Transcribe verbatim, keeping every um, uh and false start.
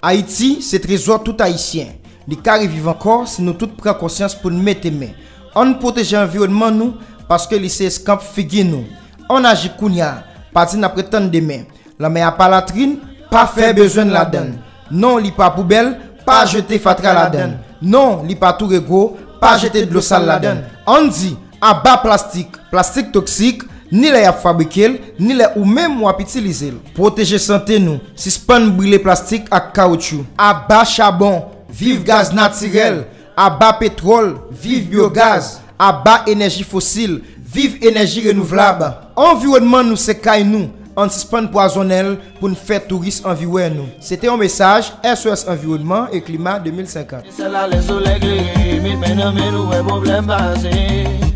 Ayiti se trezò tout Ayisyen. Li ka reviv ankò si nou tout pran konsyans pou n mete men. Ann pwoteje anviwònman nou, paske li se eskanp figi nou. Ann aji kounye a, pa di n ap ret tann demen. Lanmè a pa latrin, pa fè bezwen n ladan l. Non, li pa poubèl, pa jete fatra ladan l. Non, li pa tou rego, pa jete dlo sal ladan l. Ann di, aba plastik, plastik toksik, ni lè y ap fabrike l, ni lè ou menm w ap itilize l. Pwoteje sante nou, sispann brile plastik ak kawotchou. Aba chabon, viv gaz natirèl. Aba petwòl, viv byogaz. Aba enèji fosil, viv enèji renouvlab. Anviwònman nou se kay nou, ann sispann pwazonnen l pou n fè touris anvi wè nou. Se te yon mesaj S O S Anviwònman e Klima de mil senkant. Sèl alè solèy klere, met men nan men nou wè pwoblèm pase.